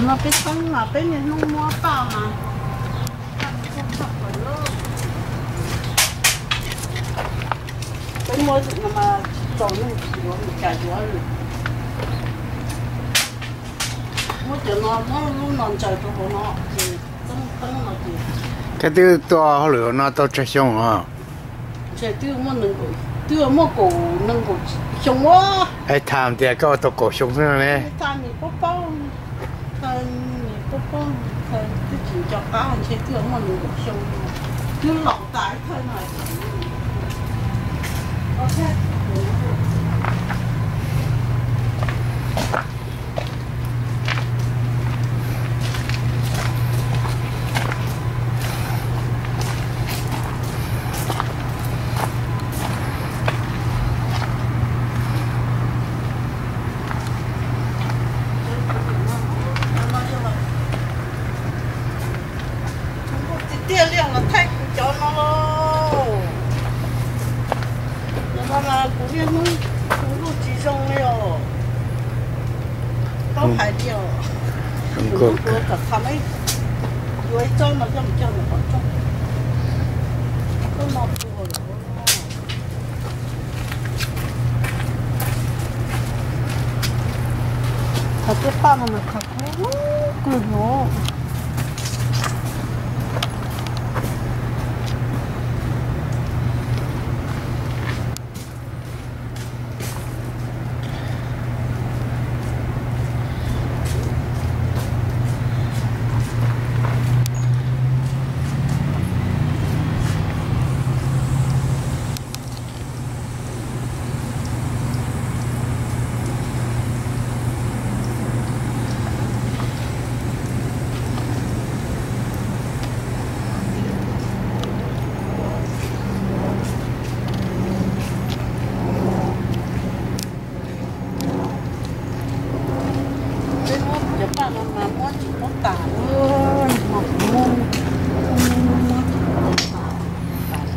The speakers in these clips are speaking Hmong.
No peb teeb mas peb niaj hnub muab paj mas. Peb muab no mas txaus neeg yuav mus cas yuav. Muab cov no, muab lub no ntsaws rau hauv no ces teeb teeb no ces. Koj twb tuaj hauj lwm no tau tsawg xyoo os? Ntshe twb muaj kaum, twb muaj kaum nees nkaum xyoo ua. Ib tham tias koj tau kaum xyoo xwb no ne. Tham nim paub paub, tham nim paub paub, tham twb tsis nco qab ntshe twb muaj nees nkaum xyoo, twb laus tas ib thawj no. Tiag tiag li los thaij kuv cov no lauj. Cov no mas kuv niaj hnub kuv lub tsis zoo li os. Tau hais tias kuv kom tham ib, yuav ib tsob no coj mus cog ntawm qhov rooj. Tsob no tu lawm. Qhov tej paj no mas qhov kub kawg no.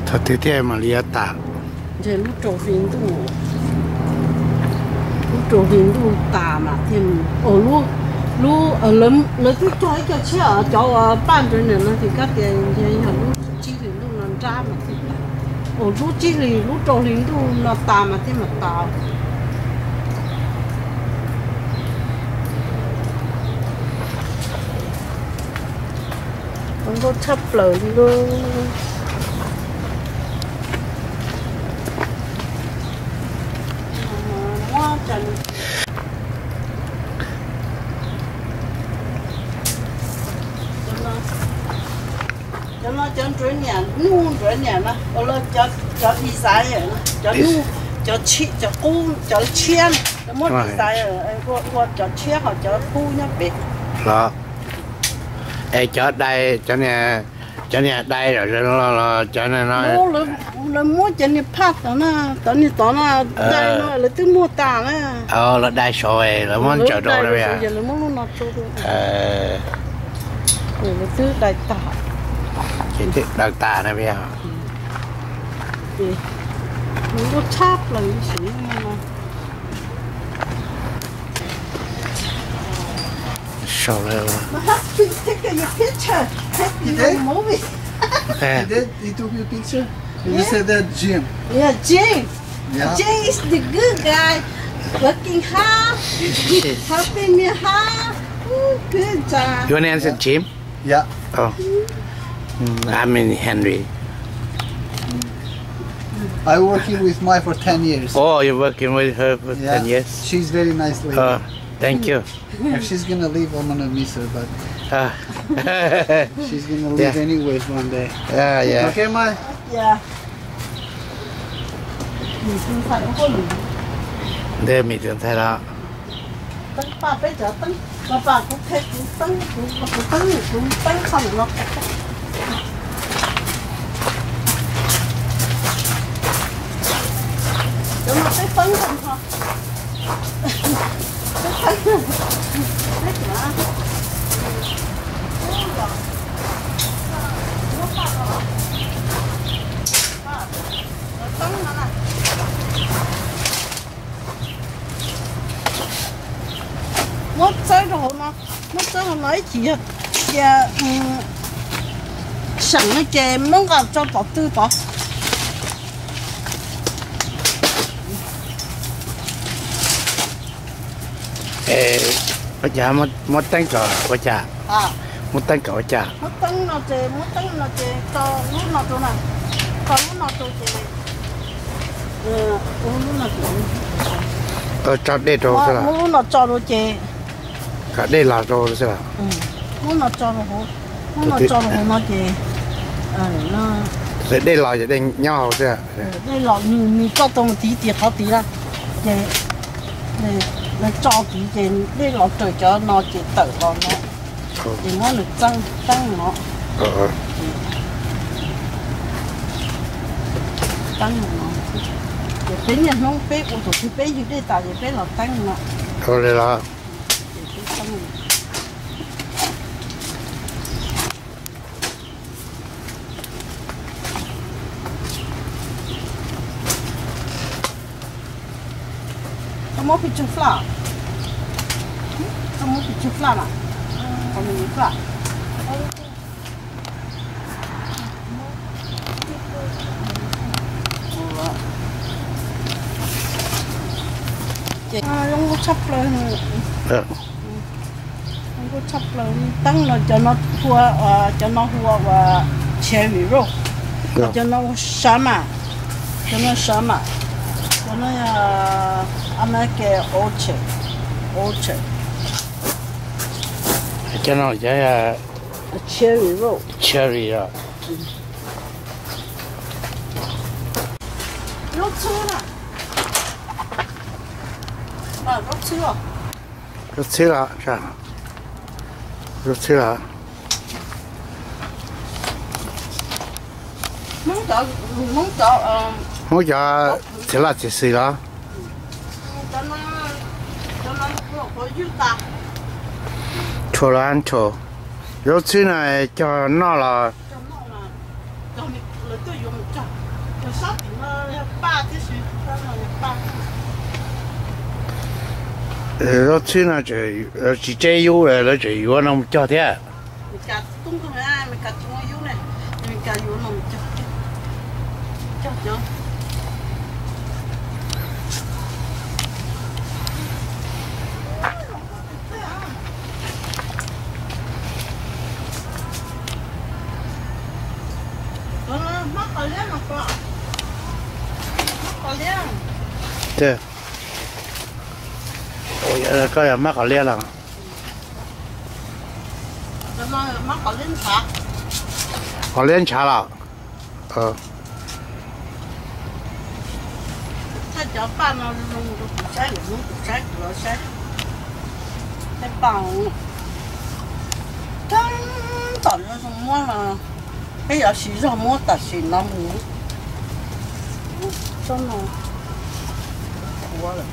Thaum twg thiaj mam li yuav tas? Ntshe lub rau hli ntuj, lub rau hli ntuj tas mas thiaj, lub, lub, lawv twb cog ib co tshiab, cov uas paj nrad niam no ces kab tias ntshe yog lub tsib hlis ntuj no nrab mas thiaj tas. Lub tsib hlis lub rau hli ntuj no tas mas thiaj mam tas. Zoo nkauj tshaj plaws li lauj. Cov no cov nruav niam, nyuj nruav niam no, cov design, cov nyuj, cov, cov qub, cov tshiab, muab design ua cov tshiab ho cov qub nyob pem. Los, es cov dai, cov niag dai los cov no, lawv muab cov niag phaj tod na, cov niag tod na, dai no lawv twb muag tas na. Lawv dai saud lawv muab ntsaws rau na. Lawv muab lub no rau. Lawv twb dai tas. Ces twb dai tas na. Ces nws nkauj tshaj plaws li sim no. Sau lawm. My husband take your picture. Take your movie. He did? He took your picture? You said that Jim. Yeah, Jim. Yeah. Jim is the good guy. Working hard. Helping me hard. Ooh, good job. Your name is Jim? Yeah. Oh. Mm, I'm in Henry. I working with Mai for ten years. Oh, you're working with her for ten years? Yeah. She's very nice lady. Oh, thank you. If she's gonna leave, I'm gonna miss her, but she's gonna leave anyways one day. Yeah, yeah. Okay, Mai? Yeah. Nte mis tus ntxhais los. Teeb paj peb cov teeb, paj kuv qhia kuv teeb, kuv teeb, kuv teeb qhov no. Cov no peb teeb tag nrho. Muab Txawb rau hauv no, muab txawb hauv no ib chim yog tias seem no ces muab nqa tso tom twg tod. Ua cas muab teeb kom ua cas? Muab teeb kom ua cas? Muab teeb no ces muab teeb no ces tso lub no rau na, tso lub no rau ces, tso dej rau xwb, muab lub no tso rau ces, kom dej los rau xwb. Muab no tso rau hauv, muab no tso rau hauv no ces, dej los ces dej nyob hauv xwb. Dej los nws nws tso tau mus tid tias qhov tid na, ces tso tid ces dej los raws cov no ces tawm los no, ces muab nws teeb no, teeb no, ces peb niaj hnub peb ua thaum twg peb ywg dej tas ces peb los teeb no. Ua li los. Koj muab pes tsawg fla? Koj muab pes tsawg fla na? Qhov me nyuam fla. Ces zoo nkauj tshaj plaws, zoo nkauj tshaj plaws. Teeb no cov no hu, cov no hu ua cherry roll, cov no hu sav mas, cov no sav mas, cov no yog American orchard, orchard. Cov no cov cherry roll, cherry os. Zaub txhwb na. Zaub txhwb, zaub txhwb los, zaub txhwb los. Hmoob cov, Hmoob cov txiv laj txiv xis los. Tshua los, tshua. Zaub txhwb no cog noj los. Zaub txhwb no tsis tseb yub, lawv tseem yuav no mus cog thiab. Koj yog mab qos liab los? Qos liab ntshav los? Thaij cov paj no zoo rau kuv saib, kuv saib kuv los saib. Tej paj, tom no zoo muab los, peb yuav siv zog muab tam sim no mus. Tsob no qhuav lawm.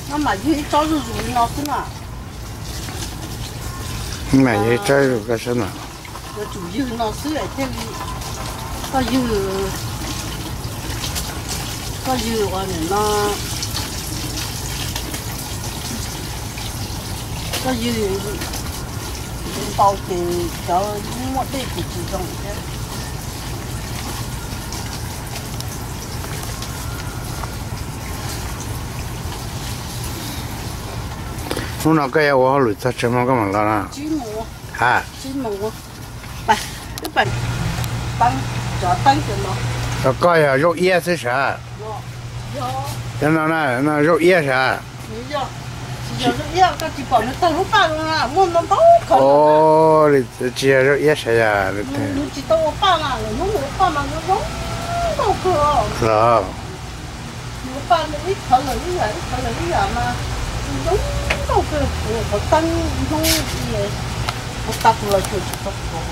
No mas yog ib tsob zuj zus li no xwb na. Mas yog ib tsob zuj zus koj saib na. Yuav tsum ywg no xwb thiaj li, koj ywg, koj ywg ua nim no, koj ywg ntau ces cov muaj dej ces tsis zoo thiab. Hnub no koj yuav ua hauj lwm txog tsawg moos koj mam los no? Ha, koj yog zaub iab xwb sav? Cov no na zaub iab sav? Tsis yog zaub iab sav yog? Tsis yog zaub iab sav yog? Los, ib qhov lawm ib yam, ib qhov lawm ib yam mas zoo nkauj kawg, qhov teeb hnub ua tag kuv los cuag tsis tau qhuav,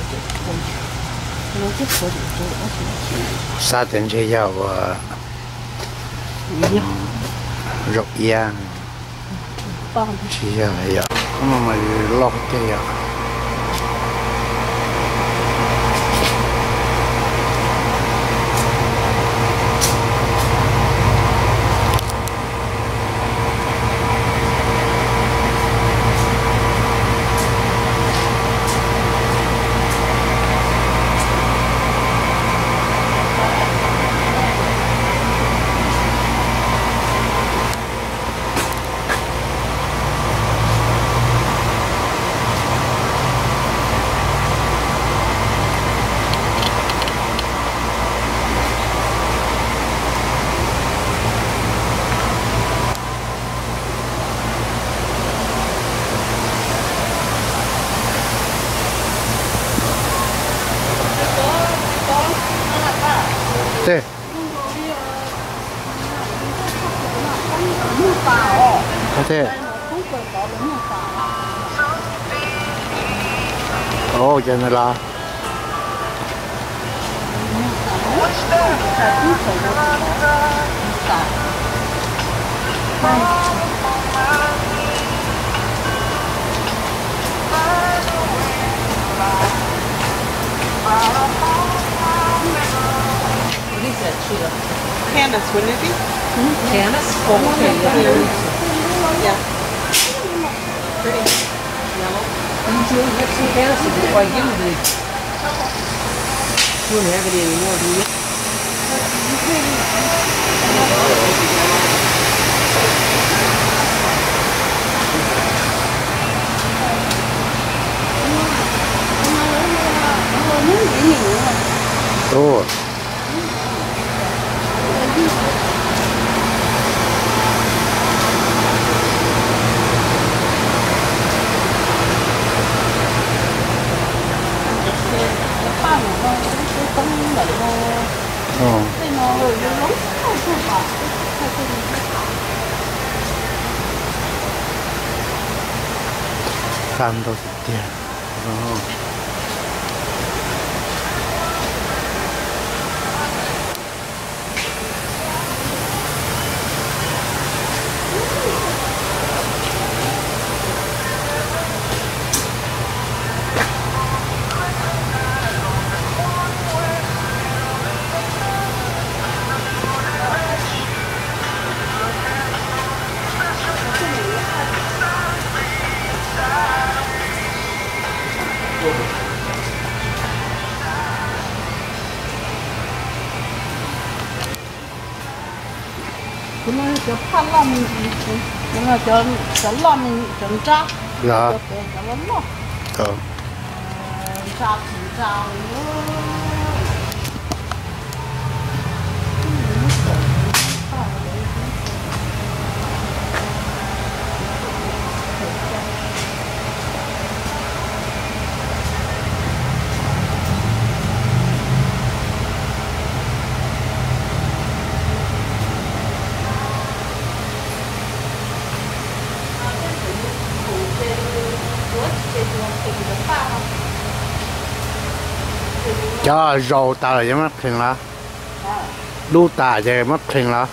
xav tias ntshe yog ua Zaum iab. Tsis yog yom, no mas loj tiag yom. Tej. Tej. Ov, ces nws los. What is that, Sheila? Camas, wouldn't it be? Camas? Oh, okay, yeah. Yeah. Pretty. Yellow. Didn't you have some camas before I give you the, you don't have any anymore, do you? Tus. Qa ntau tiag. Kuv no yog cov phaj loj me ntsis, kuv no cov loj me, cov nrab, cov loj loj, nrab tsis nrab. Cov zaus tas lawm yog muab qhee los? Dub tas ces muab qhee los?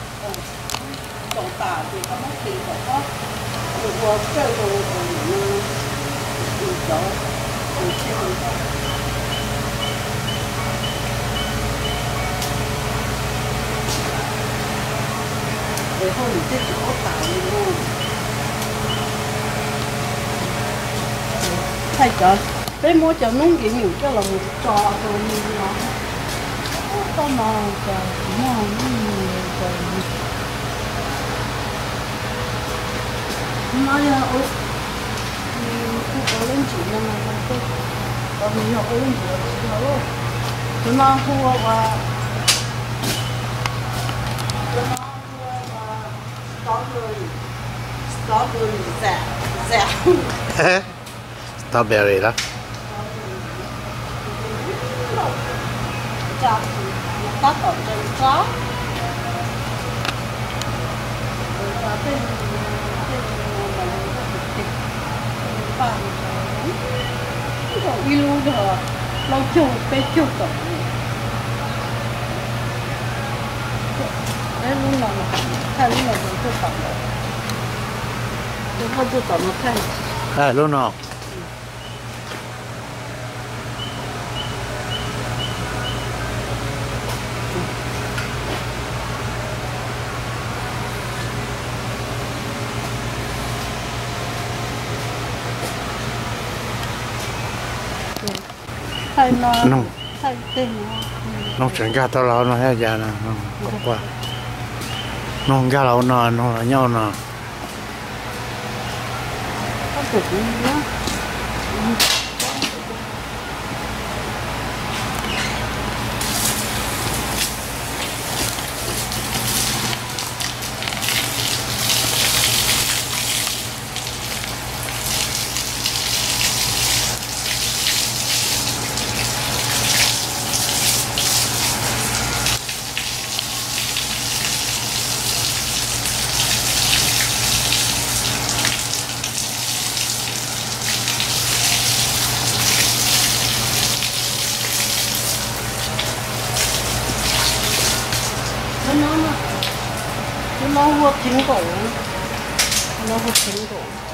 Thaij cov, peb muab cov noob nkev nyuam coj los mus tso rau li no. Toj no cas tsis muaj noob nkev. No yog, kuv ua lub ntsis no mas, o, nws yog ua lub ntsis los tsis yog lauj. Tus no hu ua, tus no hu ua strawberry, strawberry zam, zam. Strawberry los? Tab tom ntsaws nrab. Ib lub yog plaub caug peb caug kaum. Peb lub no mas. Thaij lub no, thaij lub no. Noog tseem nkag tau los no thiab cas no, noog nkag los no, noog los nyob no.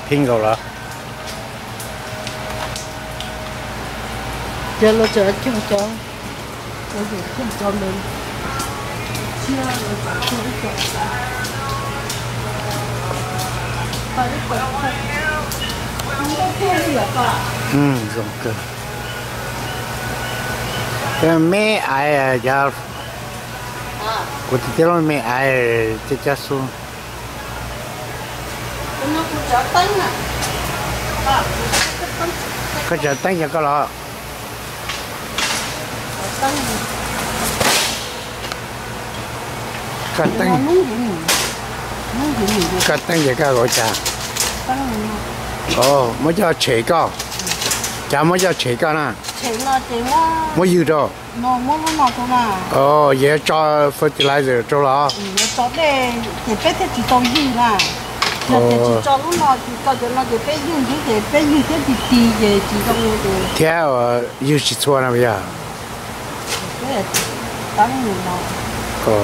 Phi nkaus los? Ces lawv tseem cog cov, lawv tseem cog cov ntawd, zoo kawg. Me aiv, kuv tus tij laug me aiv cab cab xub. Koj tsav teeb yog koj los? Koj teeb, koj teeb ces koj ua cas? Muab coj tshem koj. Cas muab coj tshem koj na? Muab ywg rau. Yog tso fertilizer rau los? Ces peb thiaj tsis tau ywg na. Yog tias tsis tso lub no, tsis tso cov no ces peb ywg xwb ces peb ywg thiab ti ti ces tsis zoo li ces. Thiab ywg tsis txhua na yog? Qhov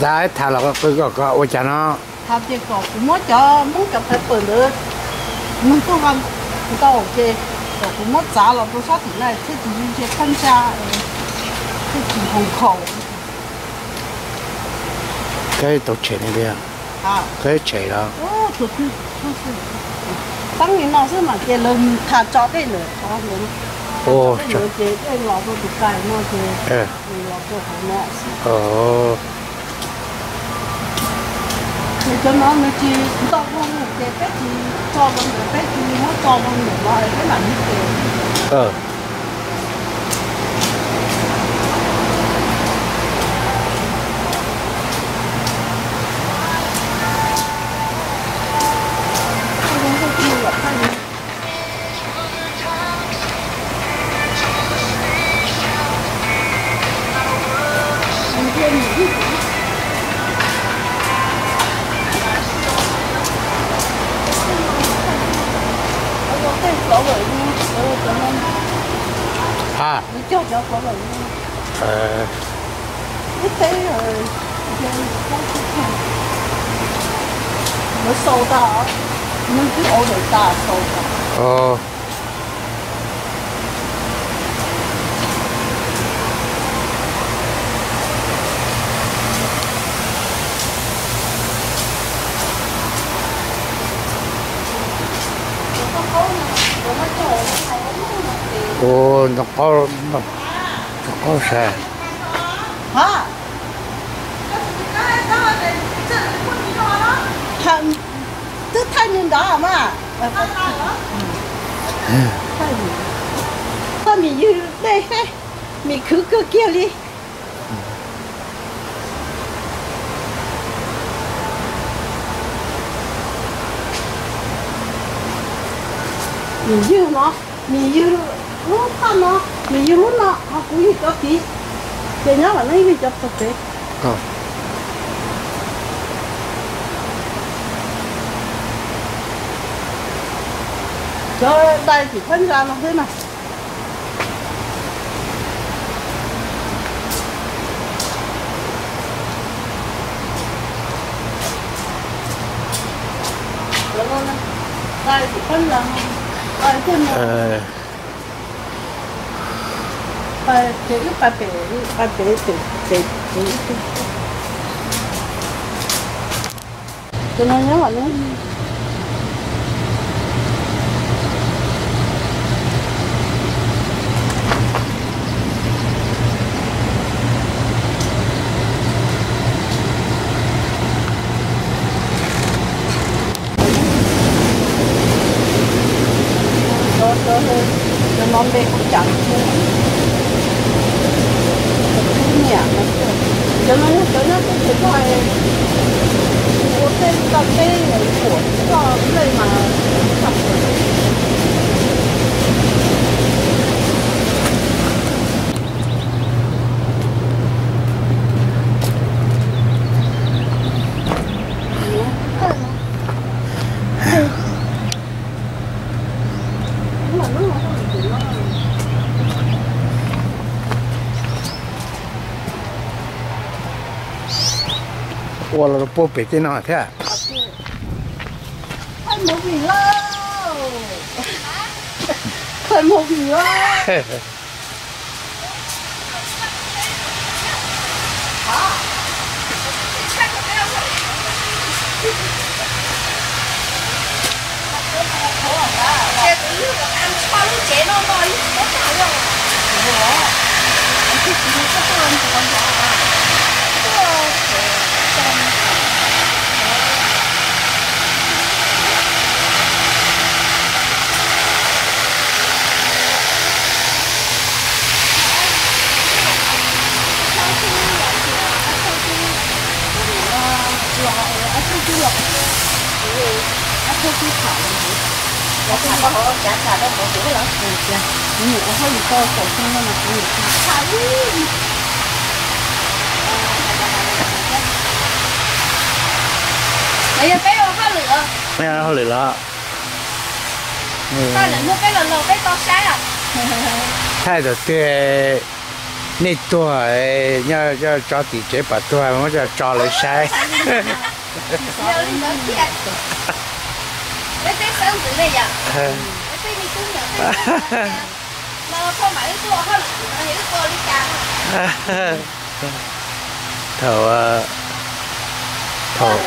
tas tham los qw kom koj ua cas no? Tham tias kom kuv muab cov Hmoob cov phaj pawg ntawd, nws tuaj ntau ces kom kuv muab txav los rau sab tim na thiaj tsis ntsia thaj ntsha, thiaj tsis hoos khaum. Koj tau tshem li, koj tshem los? Teeb li no xwb mas ces lawv tham tso dej lawm, tso dej lawm ces dej los rau tus kais no ces los rau hauv no xwb. Ces cov no nws tsis ntau mus ces peb tsis tso rau ntawd, peb tsis muab tso rau ntawm no es peb mam li ces. Ha. Ov. Ua ntoo qaub, ntoo qaub sav. Twb thaij nws ntawd mas. Thaij mim ywg dej, mim khwv kawg kiag li. Mim ywg no, mim ywg lub thaj no, mim ywg lub no, ho kuv ywg cov tid, ces nyob los nej ywg cov txog pem. Cov dai tim phab ntsa no xwb na. Dai tim phab ntsa no, dai tiag no. Pais ces wb pais pem, pais pem pem pem pem ib tug. Tus no nyob vam no. Cov no npe hu cas? Niam, cov no yog cov nyob teb chaws Nplog, ua tej toj teb, ua toj nplej mas. Ua los puag pem tej no thiab. Hauj lwm los? Thaij thaum twg nej tuag, nyob tso tim tsev pam tuag muab tso lawv saib. Thaum, thaum,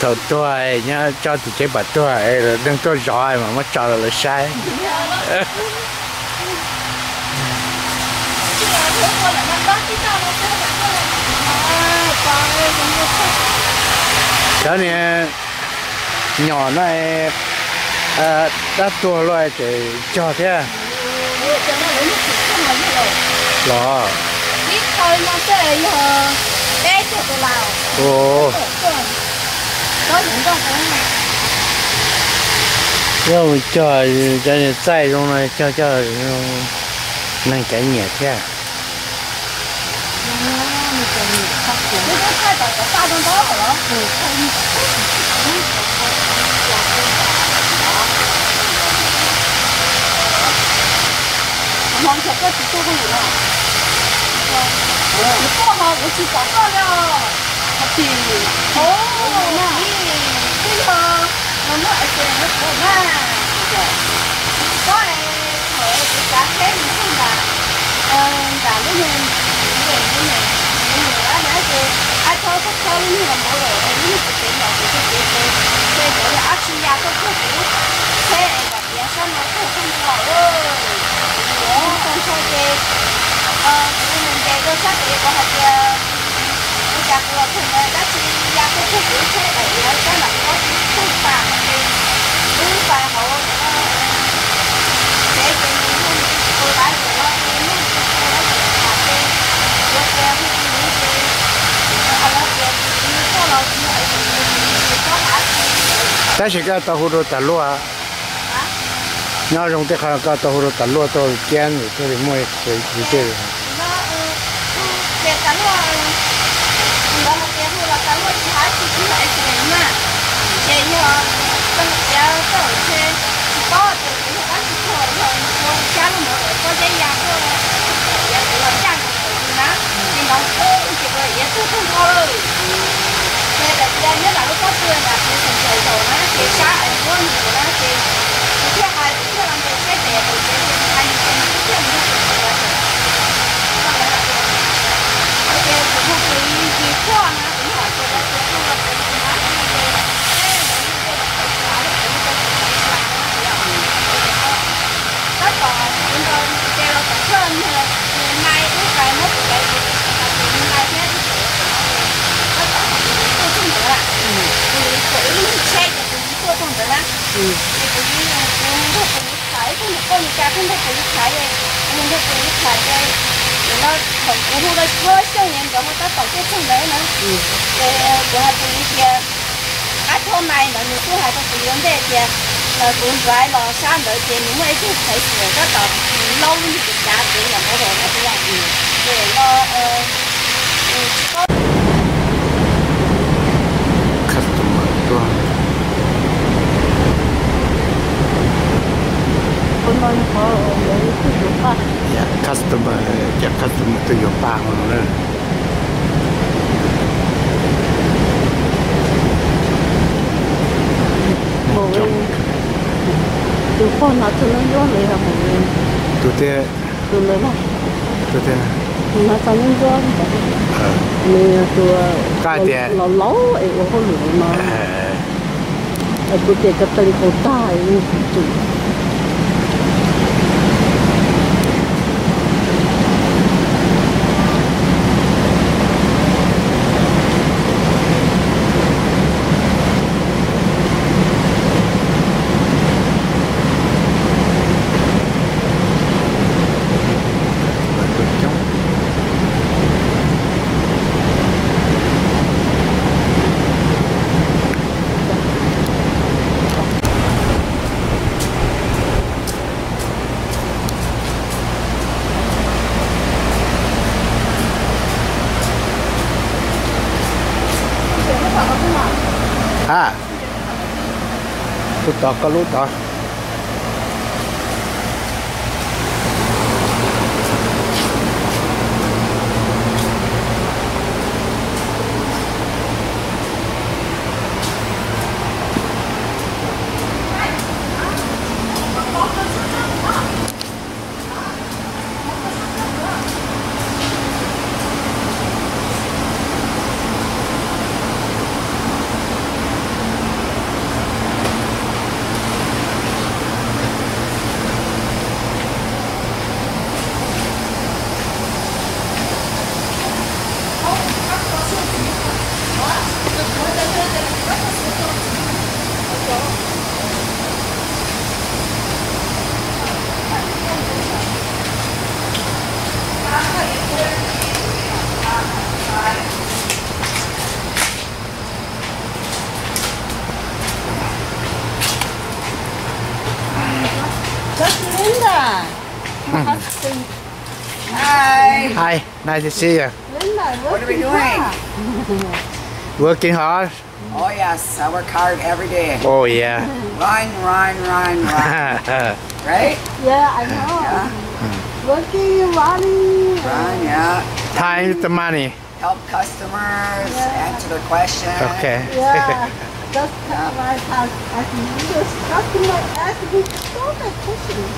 thaum tuag nyob tso tim tsev pam tuag, neeg tuaj zov mas muab tso rau lawv saib. Cov niag nyom no dab tuag luaj tseem cog thiab los? Yog mus cog cov niag txaij zoo no cog coj neeg cav nyiam thiab. Tab sis koj tau hu rau tas luaj, nyob zoo tej qho koj tau hu rau tas luaj tuaj kiab nws thiaj li muaj li tej. Ces kuv iav tuag tag nrho lawm. Ces tawm tias nyob nram lub pob tw nram kuv tseem ncaim zaum na, ces sab es muab nws na, ces kuv thiaj hais, kuv thiaj los ntes saib tes tawm tsev, ces kuv hais nws ces nws thiaj mus nrog kuv mus. Ces kuv hu kuv ntsis quaj na, kuv nyob hauv tsev lawv tias hu los kuv mus na, ces lawv hu tias tawm tsev, lawv hu tias tawm tsev. Tab tom kuv nrog ces los tom koj niag nais ub kais muab kuv caiv kuv hais tias nais thiab ib txwm tab tom kuv tuaj txog ntawd lawm, kuv thaum ib lub tsheb ces kuv tuaj txog ntawd na, ces kuv kuv nrog kuv niam tham ib tug niam poj niam cas kuj nrog kuv niam tham ces kuv nrog kuv niam tham ces nim no thaum kuv hu rau Tshawb Xyooj niam nkawd ho tab tom tuaj txog ntawd na, ces kuv hais kuv niam tias qab tshauj nais ntawd nws kuj hais rau kuv yuav ntej tias kuv drive los sab ntawd ces nws muaj ib tug qhev xiam tab tom laub lub niag cav tsev yam qhuav vau no tias ces no tsis paub. Customer tuaj. Customer, cov customer tuaj yuav paj no na. Tus pog no txog ntsuab ntsuab li, tus tiag, tus ntawd na, tus tiag, tus no txog ntsuab ntsuab, nws tus laus laus es ua hauj lwm no. Kuv tias ko taw nkaus tag. A, tus tod koj lub tod. That's Linda. My husband. Hi. Hi, nice to see you. Linda, what are we doing? Working hard. Oh yes, I work hard every day. Oh yeah. Run, run, run, run. Right? Yeah, I know. Yeah. Working, running. Run, yeah. Time is the money. Help customers, yeah, answer their questions. Okay. Yeah. Just, yeah, like, as, as you just customer ask me so much questions.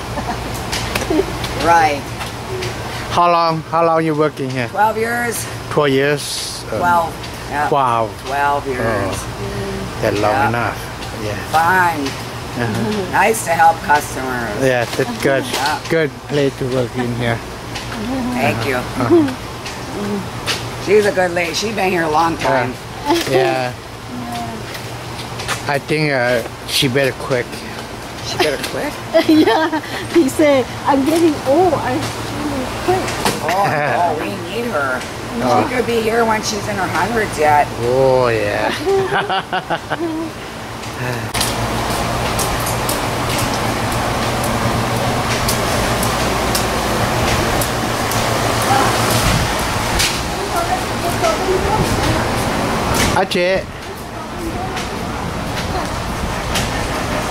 Right. How long, how long you working here? Twelve years. Twelve years? Uh, twelve. Yeah. Twelve. Twelve years. Oh, that's long enough. Yeah. Fun. Uh-huh. Nice to help customers. Yeah, that's good. Yeah. Good place to work in here. Thank you. Uh-huh. She's a good lady. She's been here a long time. Uh, yeah. I think, uh, she better quick. She better quick? Yeah, he said, I'm getting old, I should quit. Oh, no, we need her. She could be here when she's in her hundreds yet. Oh, yeah. Ab tsi,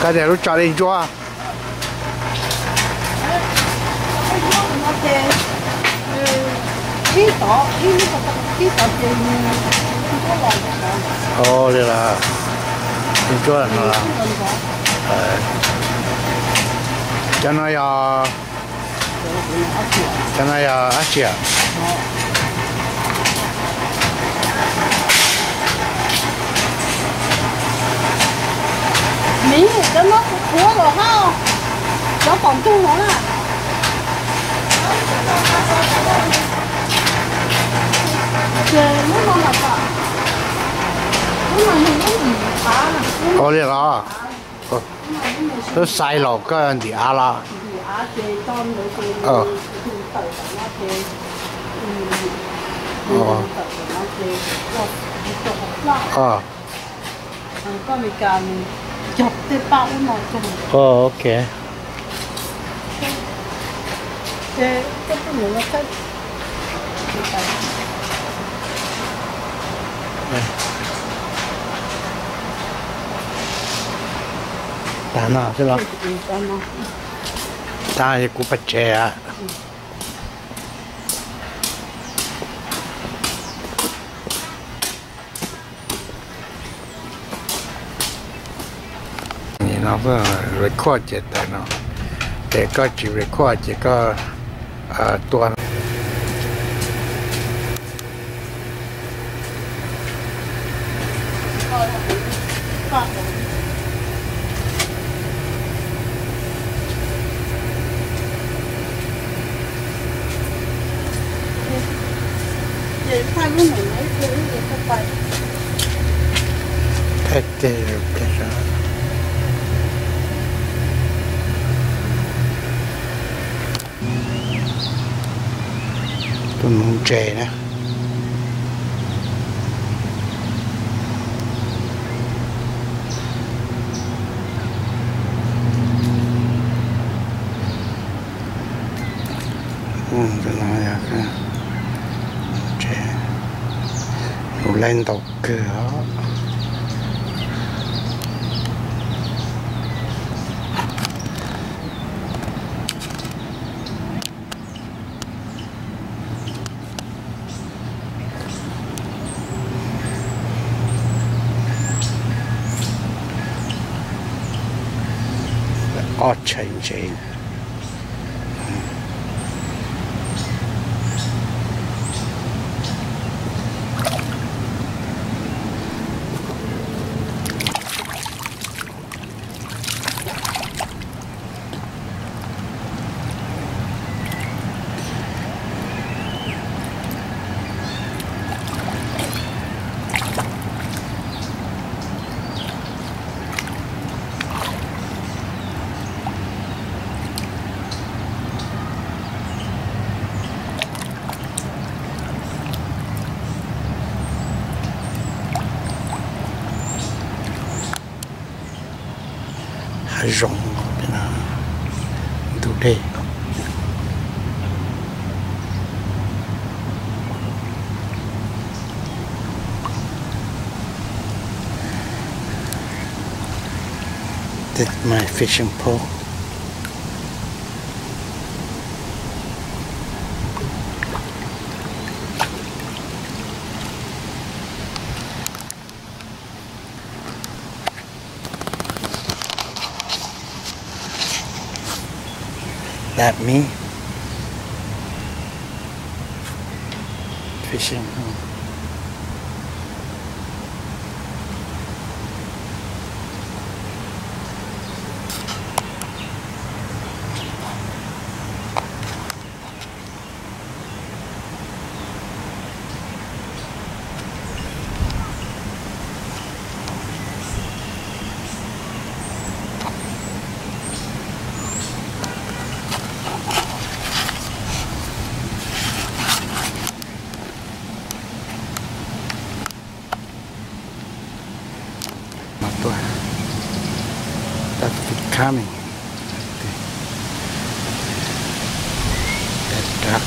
koj tias lub tso li ntsuab. Ib tod, ib lub tod, ib tod ces nws ntsuab los. Ua li los, nws ntsuab no los. Cov no yog, cov no yog dab tsi? Miv, cov no kuv qhuav los hab, cov tom ntug no na. Ces lub no mas, lub no yog lub ntim av. Ua li los, lub xais los koj ntim av los. Koj Amelikas nws cog tej paj ub no cog. Ok. Tag no xwb los? Tag, kuv pais tsev. No record ces tawm no, ces koj tsis record ces koj tua. Thaij teg, tuaj nuv ntses na. Tus no yog, tus laib ntau kawg os. Ob tshais ntses. Hav zoov, ntug dej. This is my fishing pole. That me? Fishing, huh? Mas tuaj, that's coming. That duck.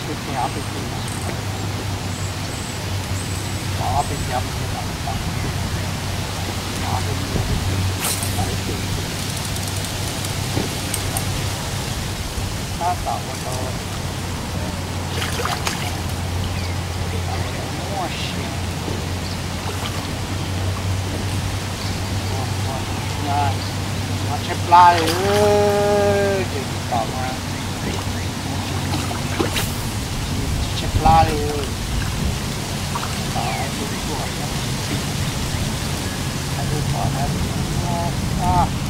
Peb teg ob peb teg, ob peb teg, ob peb teg, ob peb teg, ob peb teg, tab tom ua tau, tab tom ua tau muaj sia. Ua, ua, ua, tshaib plab li, ces tab tom ua, tshaib plab li. Tab tom ua, ua, ua, ua, ua,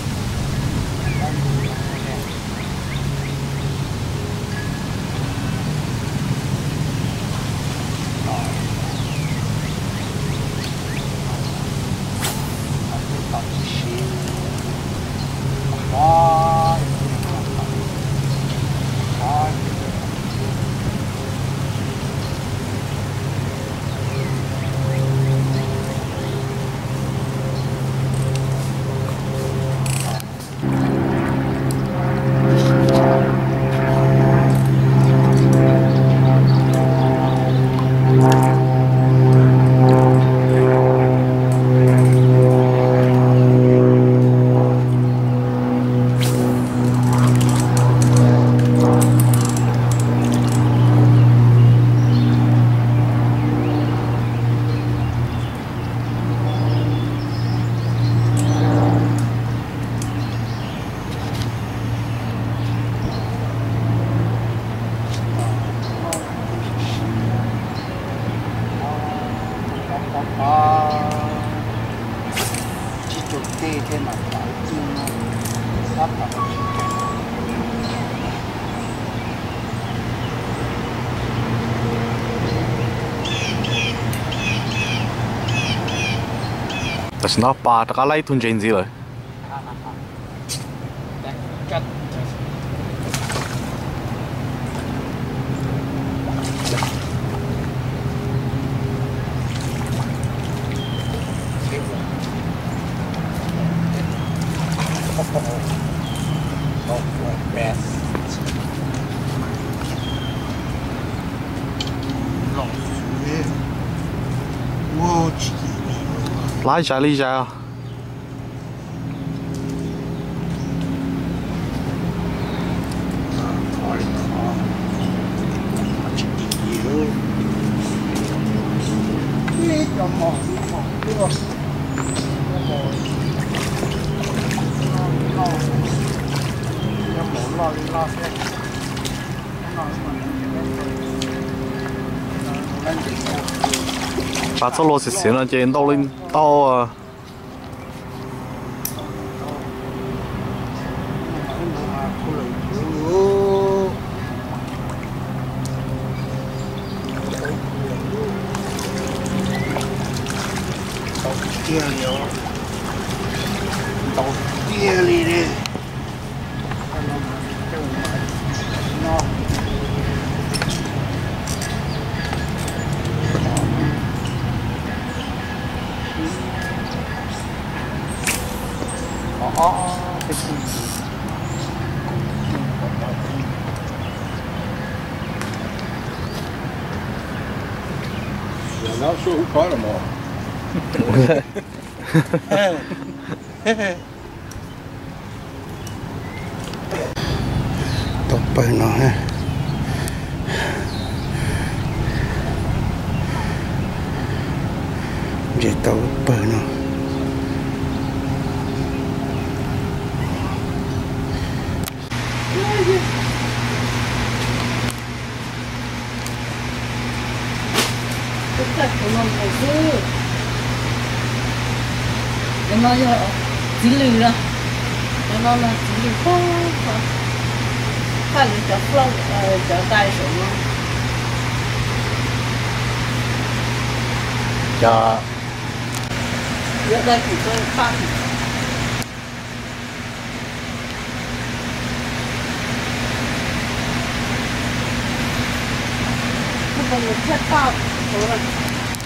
Tsib caug teg thiab mas tau ci no, tab tom tsis keej. Tam sim no pas rov qab laib ib tug ntses ntxiv lawm. Plab zais li zais os. Pas txoj hlua xiav xiav no ces ntau li ntau. Ntau tiag li os. Ntau tiag li ne. Yog no sub hub khob los mas. Tau pawg no, ntses tau pawg no. Tus txawj tus no mus xwb. Tus no yog txiv lws na. Tus no no txiv lws, thaj lwm cov flow, cov dais saum no. Cov, yog dais tim rau paj tim.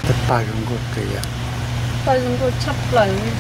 Thaj paj zoo nkauj tiag. Paj zoo nkauj tshaj plaws li.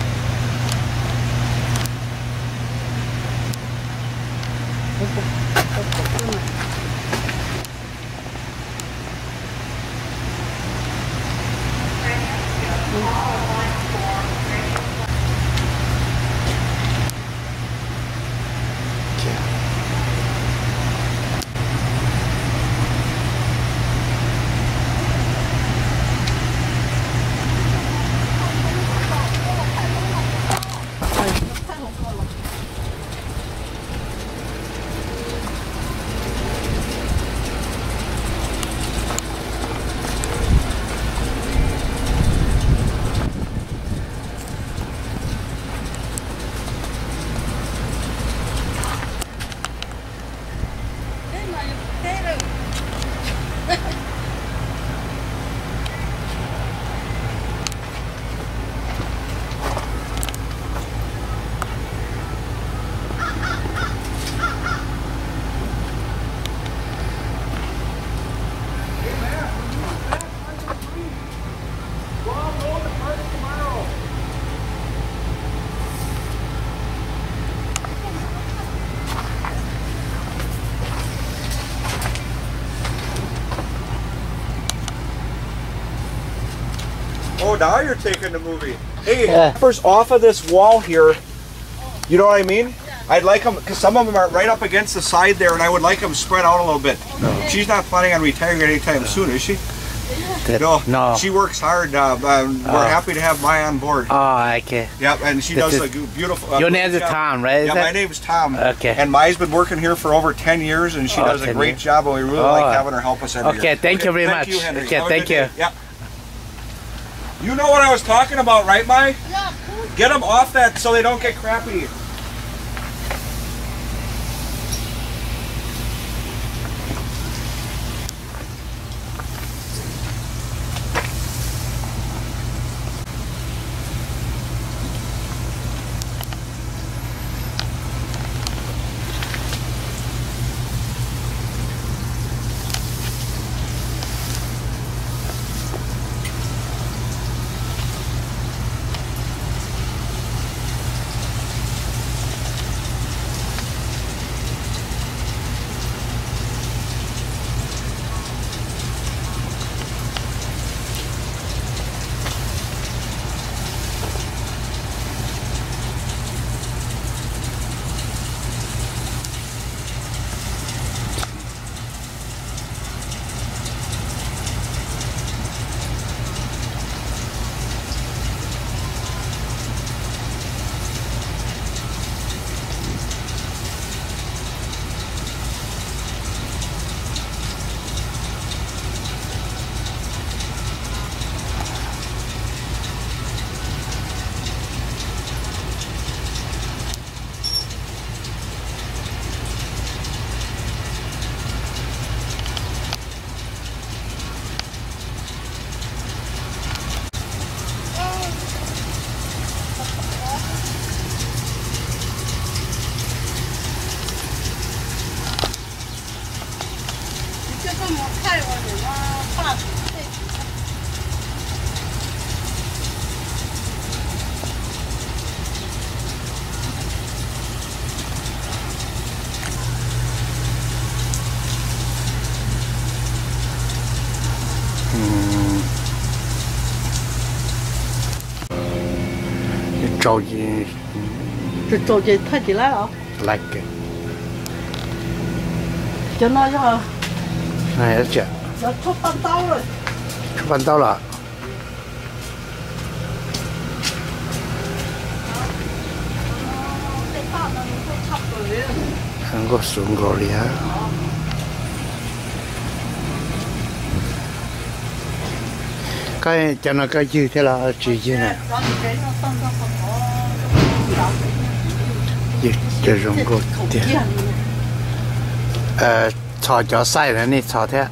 Oh, now you're taking the movie. Hey, yeah. First off of this wall here, you know what I mean? I'd like them, because some of them are right up against the side there, and I would like them spread out a little bit. She's not planning on retiring anytime soon, is she? No, no. She works hard. Uh, um, we're happy to have Maya on board. Oh, okay. Yep, and she does a beautiful. Uh, your name is Tom, right? Yeah, my name is Tom. Okay. And Maya's been working here for over ten years, and she does a great job, and we really like having her help us every year. Okay, thank you very much. Thank you, Henry. Okay, thank you. Yep. You know what I was talking about, right, Mai? Yeah. Get them off that so they don't get crappy. Tsaus ces, tsaus ces thaj tsis laib os. Laib kawg. Cov no yog, tshuab paj ntaub los. Nkauj xwb nkaus li. Koj cov no koj ywg thiab los tsis ywg na? Ywg cov zoo nkauj tiag. Txhos cov xaij na, nej txhos thiab.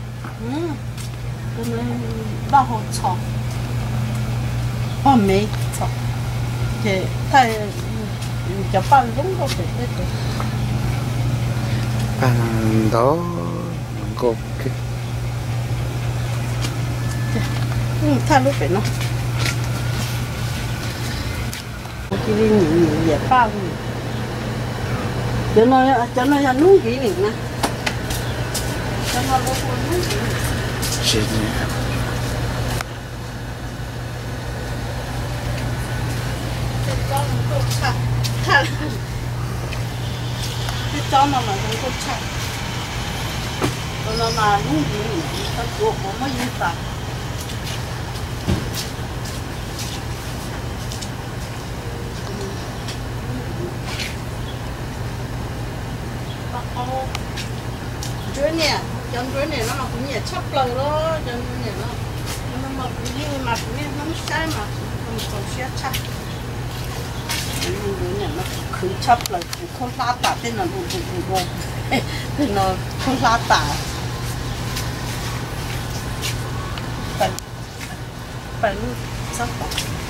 Paj ntau, zoo nkauj kawg. Thaj lub pem no. Cia li nim nim liam paj li. Cov no, cov no yog hnub nkiv nim na. Cov no lawv hu hnub nkiv. Tsob no mas zoo nkauj tshaj. Tus no mas hnub ntxiv tau tuav quav muab yug tas. Ntsuab niam, cov ntsuab niam no mas kuv nyiam tshaj plaws li, cov ntsuab niam no. Tus no mas kuv yeej mas kuv niaj hnub saib mas kuv zoo siab tshaj. Ntsuab niam no kuv khwv tshaj plaws, kuv khaub hlab tas tej no du du du du, tej no khaub hlab tas. Pas lub txhob tas.